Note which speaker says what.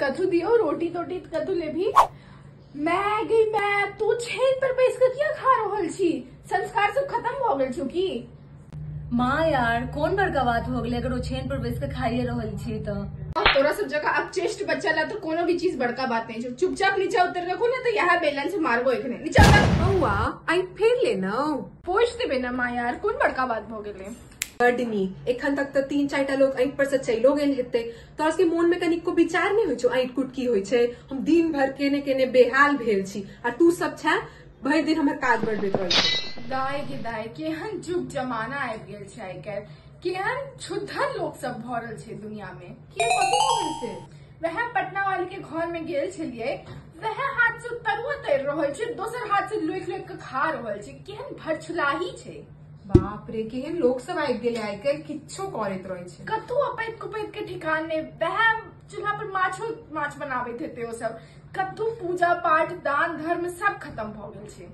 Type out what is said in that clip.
Speaker 1: कथू दियो रोटी तोटी कथू लेभी। मैं गई मैं तू छेन पर बैस के किया खा रहल छी? संस्कार सब खत्म भ गेल छौ की?
Speaker 2: माँ यार कौन बड़का बात हो गेलै अगर ओ छेन पर बैस के खाइए रहल छी तो।
Speaker 1: तोरा सब जगह अब चेस्ट बच्चा ला तो कोनो भी चीज बड़का बात नहीं छौ। चुपचाप नीचा उतर के ना तो यहाँ बेलन से मारबो एखने। नीचा उतर।
Speaker 3: बौआ आई फेर लेनौ।
Speaker 1: पोछ देबे ना माँ यार, कोन बड़का बात भ गेलै?
Speaker 3: बड नीक। एखन तक तऽ 3-4 टा लोग ऐंठ पर से चलियो गेल हेतै। तोरा सबके मोन में कनिको विचार नहीं होइ छौ ऐंठ कुटकी होइ छै? हम दिन भर केने केने बेहाल भेल छी आ तू सब छे भरि दिन हमर काज बढ़बैत रहै छै।
Speaker 1: दाय के दाय केहन जुग जमाना आबि गेल छै आइ काल्हि, केहन क्षुधर लोक सब भरल छै दुनिया में।
Speaker 3: के कथी भऽ गेल से?
Speaker 1: वएह पटना वाली के घर में गेल छलियै, वएह हाथ से तरुआ तर रहल छै, दोसर हाथ से लोकि लोकि के खा रहल छै। केहन भरछुलाही छै।
Speaker 3: बाप रे केहन लोक सब आबि गेलै आइ काल्हि, किछो करैत रहै छै।
Speaker 1: कतौ अपैत कुपैत के ठिकान नहि। वएह चूल्हा पर माछो माछ बनाबैत हेतै ओ सब। कतौ पूजा पाठ दान धर्म सब खत्म भऽ गेल छै।